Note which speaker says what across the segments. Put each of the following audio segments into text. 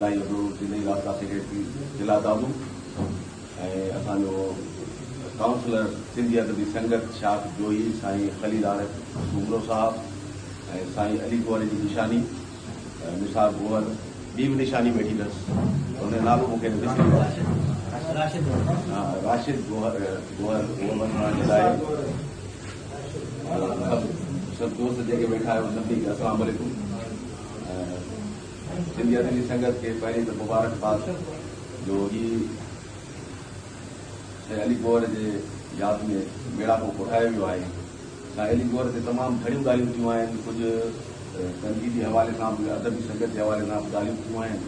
Speaker 1: سائين ابڙو ضلعي رابطا سيڪريٽري ضلع دادو ۽ اسان جو ڪائونسلر سنڌي ادبي سنگت شاخ جوهي سائين خليل عارف سومرو صاحب ۽ سائين علي گوهر جي نشاني نثار گوهر ٻي به نشاني ويٺي اٿس ان جو نالو مون کي وسري ويو آهي راشد گوهر گوهر اهو به اسان جي لاء سڀ سڀ دوست جيڪي ويٺا آهيو سڀني کي السلام عليڪم. سنڌي ادبي سنگت کي پهرين ته مبارڪباد جو هي سائين علي گوهر جي ياد ۾ ميڙاڪو ڪوٺايو ويو آهي. سائين علي گوهر تي تمام گهڻيون ڳالهيون ٿيون آهن، ڪجهه تنقيدي حوالي سان به ادبي سنگت جي حوالي سان به ڳالهيون ٿيون آهن،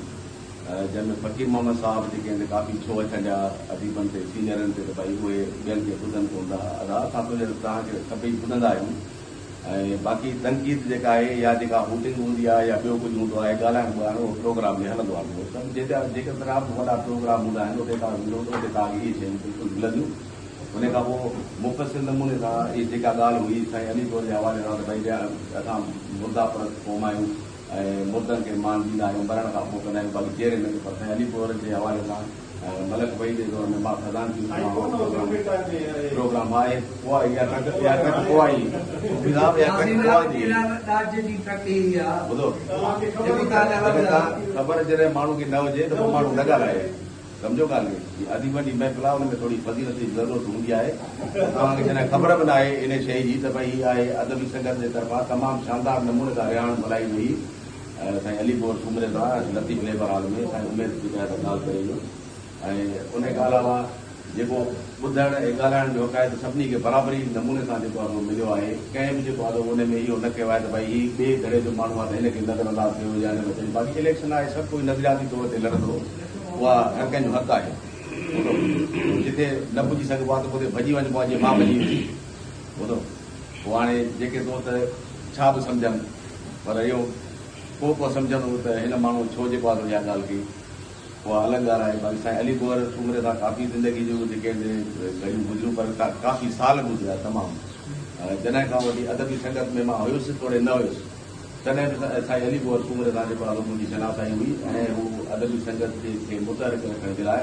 Speaker 1: جنهن ۾ فقير محمد صاحب جيڪي آهن ڪافي ڇوهه ڇنڊيا اديبن تي سينئرن تي ته ڀائي اهي ٻين کي ٻڌن ڪونه ٿا، ادا اسان توهان کي سڀئي ٻڌندا آهيون. ۽ باقي تنقيد جيڪا آهي يا جيڪا هوٽنگ هوندي آهي يا ٻيو ڪجهه هوندو آهي ڳالهائڻ ٻولهائڻ اهو پروگرام ۾ هلندو آهي اهو سڀ جيڪا جيڪيترا به وڏا پروگرام هوندا آهن اتي توهان ويندو ته اتي توهان کي اهي شيون بلڪل ملنديون ان کان پوء مفصل نموني سان اهي جيڪا ڳالهه هئي سائين علي گوهر جي حوالي سان ته ڀئي اسان مرده پرست قوم آهيون ۽ مردن کي مان ڏيندا آهيون مرڻ کان پوء ڪندا آهيون باقي جيئري نه پر سائين علي گوهر جي حوالي سان ملڪ وحيد جي دور ۾ مان خزانچي پروگرام آهي اها اها ٽرڪ اها ٽرڪ پوء آئي صوفي صاحب اها ٽرڪ پوء آئي ٻڌو خبر جڏهن ماڻهو کي نه هجي ته پوء ماڻهو نه ڳالهائي سمجهو ڳالهه کي هي اديبن جي محفل آهي ان ۾ ٿوري فضيلت جي ضرورت هوندي آهي ته توهان کي جڏهن خبر به ناهي ان شيء جي ته ڀئي هي آهي ادبي سنگت جي طرفان تمام شاندار نموني سان رهاڻ ملهائي وئي سائين علي گوهر سومري سان لطيف ليبر هال ۾ سائين اميد جيڪا آهي سا ڳالهه ڪري ويو ۽ ان کان علاوه جيڪو ٻڌڻ ۽ ڳالهائڻ جو حق آهي ته سڀني کي برابري نموني سان جيڪو آهي سو مليو آهي ڪنهن به جيڪو آهي سو ان ۾ اهو نه ڪيو آهي ته ڀائي هي ٻئي ڌڙي جو ماڻهو آهي ته هن کي نظر انداز ڪيو يا هن ۾ باقي اليڪشن آهي سڀ ڪوئي نظرياتي طور تي لڙندو اها هر ڪنهن جو حق آهي ٻڌو جتي نه پڄي سگهبو آهي ته اتي ڀڄي وڃبو آهي جيئن مان ڀڄي ويس ٻڌو پوء هاڻي جيڪي دوست ڇا به سمجهن پر اهو ڪو ڪو سمجهندو ته هن ماڻهو ڇو جيڪو آهي سو اها ڳالهه ڪئي اها الڳ ڳالهه آهي باقي سائين علي گوهر سومري سان ڪافي زندگي جون جيڪي گهڙيون گذريون پر ڪافي سال گذريا تمام جڏهن کان وٺي ادبي سنگت ۾ مان هيس توڙي نه هيس تڏهن به سائين علي گوهر سومري سان جيڪو آهي سو منهنجي شناسائي هئي ۽ هو ادبي سنگت کي متحرڪ رکڻ جي لاء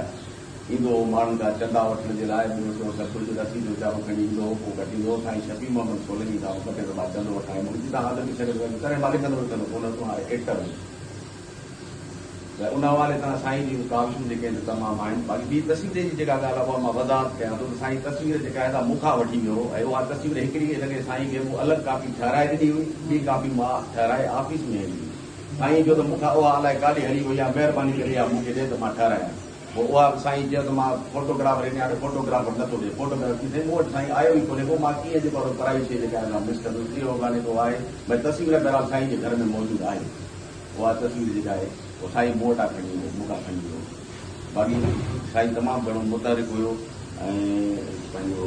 Speaker 1: ايندو هو، ماڻهن کان چندا وٺڻ جي لاء ٻيو ٽيون سڀ ڪجهه رسيد ويچارو کڻي ايندو هو، پوء ڪٽيندو هو. سائين شفيع محمد سولنگي کان به ٻه ٽي دفعا چندو وٺائي مون کي جتان ادبي سنگت ۾ تڏهن مان لکندو وکندو ڪونه هوس، هاڻي ايڊيٽر هيس. ته ان حوالي سان سائين جون ڪاوشون جيڪي آهن سي تمام آهن. باقي ٻي تصوير جي جيڪا ڳالهه آهي اها مان وضاحت ڪيان ٿو ته سائين تصوير جيڪا آهي سا مون کان وٺي ويو هو ۽ اها تصوير هڪڙي هن کي سائين کي مون الڳ ڪاپي ٺهرائي ڏني هئي، ٻي ڪاپي مان ٺهرائي آفيس ۾ هلي وئي. سائين چيو ته مون کان اها الائي ڪاڏي هلي وئي آهي، مهرباني ڪري اها مون کي ڏي ته مان ٺهرايان. پوء اها به سائين چيو ته مان فوٽو گرافر هن آڏو فوٽو گرافر نٿو ڏي، فوٽو گرافر چي سائين مون وٽ سائين آيو ئي ڪونهي ڪو، مان ڪيئن جيڪو آهي سو پرائي شيء جيڪا آهي سا مس ڪندس، اهو ڳالهه اها آهي، ڀئي تصوير بهرحال سائين جي گهر ۾ موجود آهي. اها تصوير جيڪا آهي اها سائين مون وٽان کڻي ويو، مون کان کڻي ويو. باقي سائين تمام گهڻو متحرڪ هيو ۽ پنهنجو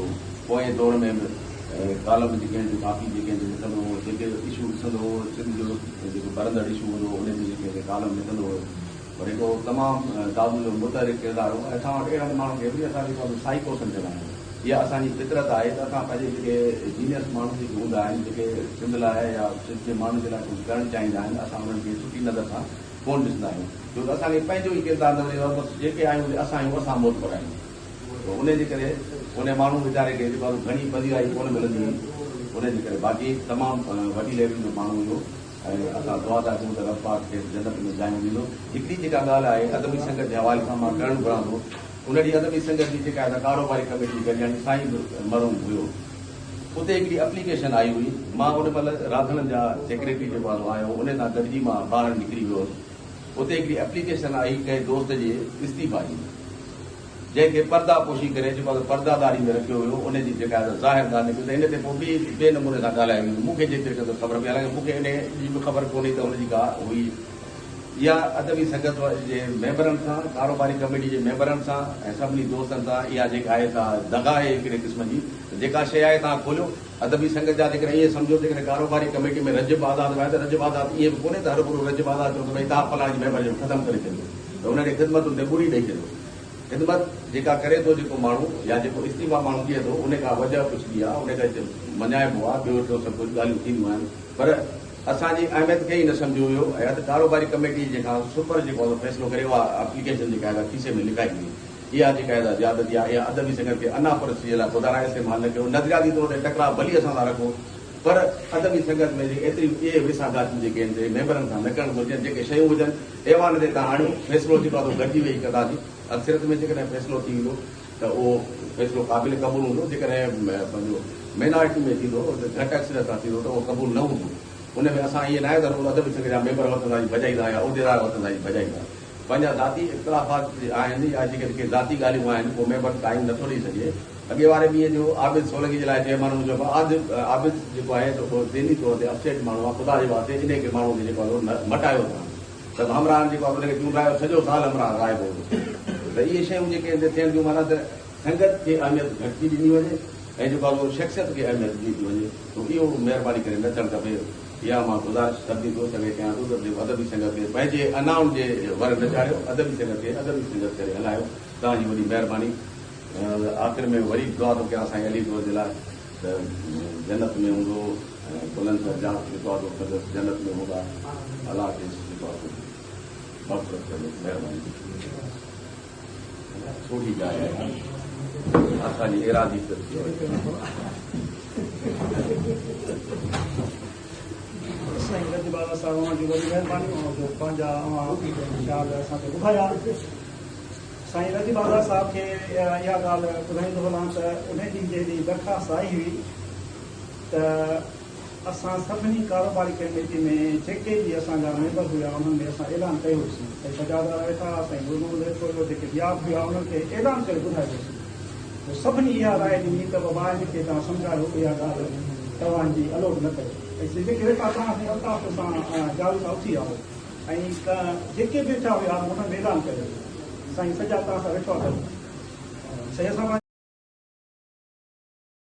Speaker 1: پوئين دور ۾ به ڪالم جيڪي آهن سي ڪافي جيڪي آهن سي لکندو هو، جيڪي اشو ڏسندو هو، سنڌ جو جيڪو ٻرندڙ اشو هوندو هو ان تي جيڪي آهن سي ڪالم لکندو هيو. پر هڪڙو تمام دادو جو متحرڪ ڪردار هو ۽ اسان وٽ اهڙن ماڻهن کي وري اسان جيڪو آهي سو سائيڪو سمجهندا آهيون. اها اسان جي فطرت آهي ته اسان پنهنجي جيڪي جينيس ماڻهو جيڪي هوندا آهن، جيڪي سنڌ لاء يا سنڌ جي ماڻهن جي لاء ڪجهه ڪرڻ چاهيندا آهن، اسان انهن کي سٺي نظر سان ڪونه ڏسندا آهيون. ڇو ته اسان کي پنهنجو ئي ڪردار نظر ايندو آهي، بس جيڪي آهيون سي اسان آهيون، اسان معتبر آهيون. ته انهي جي ڪري انهي ماڻهو ويچاري کي جيڪو آهي سو گهڻي پذيرائي ڪونه ملندي هئي. انهي جي ڪري باقي تمام وڏي ليول جو ماڻهو هيو. ۽ اسان دعا ٿا ڪيون ته رب پاڪ کيس جنت ۾ جايون ڏيندو. هڪڙي جيڪا ڳالهه آهي ادبي سنگت جي حوالي سان مان ڪرڻ گهران ٿو ان ڏينهن ادبي سنگت جي جيڪا آهي سا ڪاروباري ڪميٽي جي گڏجاڻي سائين به مرحوم هيو اتي هڪڙي اپليڪيشن آئي هئي مان ان مهل راڌڻن جا سيڪريٽري جيڪو آهي سو آيو ان سان گڏجي مان ٻاهر نڪري ويو هوس اتي هڪڙي اپليڪيشن آئي ڪنهن دوست جي استعيفا جي. جنهن کي پرده پوشي ڪري جيڪو آهي سو پرده داري ۾ رکيو ويو، ان جي جيڪا آهي سا ظاهر ڳالهه نڪتي ته ان تي پوء ٻي ٻئي نموني سان ڳالهايو ويندو. مون کي جيتري قدر خبر پئي، حالانڪه مون کي انهيء جي به خبر ڪونهي ته ان جي ڪا هئي. اها ادبي سنگت جي ميمبرن سان، ڪاروباري ڪميٽي جي ميمبرن سان ۽ سڀني دوستن سان اها جيڪا آهي سا دغا آهي هڪڙي قسم جي ته جيڪا شيء آهي توهان کوليو. ادبي سنگت جا جيڪڏهن ائين سمجهو ته جيڪڏهن ڪاروباري ڪميٽي ۾ رجب آزاد به آهي ته رجب آزاد ائين به ڪونهي ته هروڀرو رجب آزاد چوندو ته ڀئي توهان فلاڻي جي ميمبر جو ختم ڪري ڇڏيو ته ان کي خدمتن تي ٻڙي ڏئي ڇڏيو. خدمت جيڪا ڪري ٿو جيڪو ماڻهو يا جيڪو استعيفا ماڻهو ڏئي ٿو ان کان وجهه پڇبي آهي ان کي مڃائبو آهي ٻيو ٽيون سڀ ڪجهه ڳالهيون ٿينديون آهن پر اسان جي اهميت کي ئي نه سمجهيو ويو ۽ اڌ ڪاروباري ڪميٽي جي کان سپر جيڪو آهي سو فيصلو ڪري اها اپليڪيشن جيڪا آهي سا کيسي ۾ لڪائي وئي. اها جيڪا آهي سا زيادتي آهي. اها ادبي سنگت کي انا پرستي جي لاء خدارا استعمال نه ڪيو. نظرياتي طور تي ٽڪراء ڀلي اسان سان رکو پر ادبي سنگت ۾ جيڪي ايتريون اهي ويساهه گهاتيون جيڪي آهن سي ميمبرن سان نه ڪرڻ گهرجن. جيڪي شيون هجن ايوان تي تان آڻيو فيصلو جيڪو آهي سو گڏجي ويهي ڪنداسين. اڪثريت ۾ جيڪڏهن فيصلو ٿي ويندو ته اهو فيصلو قابل قبول هوندو، جيڪڏهن پنهنجو مينارٽي ۾ ٿيندو ته گهٽ اڪثريت سان ٿيندو ته اهو قبول نه هوندو. ان ۾ اسان ائين ناهي ته رڳو ادبي سنگت جا ميمبر وطن سان جي ڀڄائيندا يا عهديدار وطن سان جي ڀڄائيندا. پنهنجا ذاتي اختلافات آهن يا جيڪڏهن ڪي ذاتي ڳالهيون آهن ڪو ميمبر ٽائيم نٿو ڏئي سگهي. اڳي واري ڏينهن جو عابد سولنگي جي لاء چيئرمين منهنجو عابد جيڪو آهي ته اهو ذهني طور تي اپسيٽ ماڻهو آهي خدا جي واسطي انهي کي ماڻهو کي جيڪو آهي سو مٽايو ٿا. ته همراهن جيڪو آهي ان کي چونڊرايو سڄو سال همراهه غائب هو ته اهي شيون جيڪي هتي ٿين ٿيون معنيٰ ته سنگت کي اهميت گهٽ ٿي ڏني وڃي ۽ جيڪو آهي سو شخصيت کي اهميت ڏني ٿي وڃي سو اهو مهرباني ڪري نه ٿيڻ کپي اها مان گذارش سڀني دوستن کي ڪيان ٿو ته جيڪو ادبي سنگت کي پنهنجي انائن جي ور نه چاڙهيو ادبي سنگت کي ادبي سنگت ڪري هلايو توهان جي وڏي مهرباني آخر ۾ وري دعا ٿو ڪيان سائين علي دوست جي لاء ته جنت ۾ هوندو ۽ بلند درجات جيڪو آهي سو سندس جنت ۾ هوندا الله کيس جيڪو آهي سو مغفرت ڪندو مهرباني سوڙهي جاء آهي اسان جي ايراضي ته
Speaker 2: سائين رجب آغا صاحب اوهان جون وڏيون مهربانيون اوهان جو پنهنجا اوهان خيال اسان کي ٻڌايا سائين رجب آغا صاحب کي اها ڳالهه ٻڌائيندو هلان ته انهي ڏينهن جنهن ڏينهن درخواست آئي هئي ته اسان سڀني ڪاروباري ڪميٽي ۾ جيڪي به اسان جا ميمبر هيا انهن ۾ اسان اعلان ڪيو هيوسين سائين سجاد وارا ويٺا ها سائين نور محمد ويٺو هيو جيڪي ٻيا به هيا انهن کي اعلان ڪري ٻڌايو هيوسين پوء سڀني اها راء ڏني ته بابا هن کي توهان سمجهايو اها ڳالهه توهان جي الوٽ نه ڪيو ۽ جيڪي ويٺا توهان سائين الطاف سان جاويد سان اٿي آيو ۽ جيڪي به ويٺا هيا انهن اعلان ڪيو سائين سجاد توهان سان ويٺو آهي سائين اسان.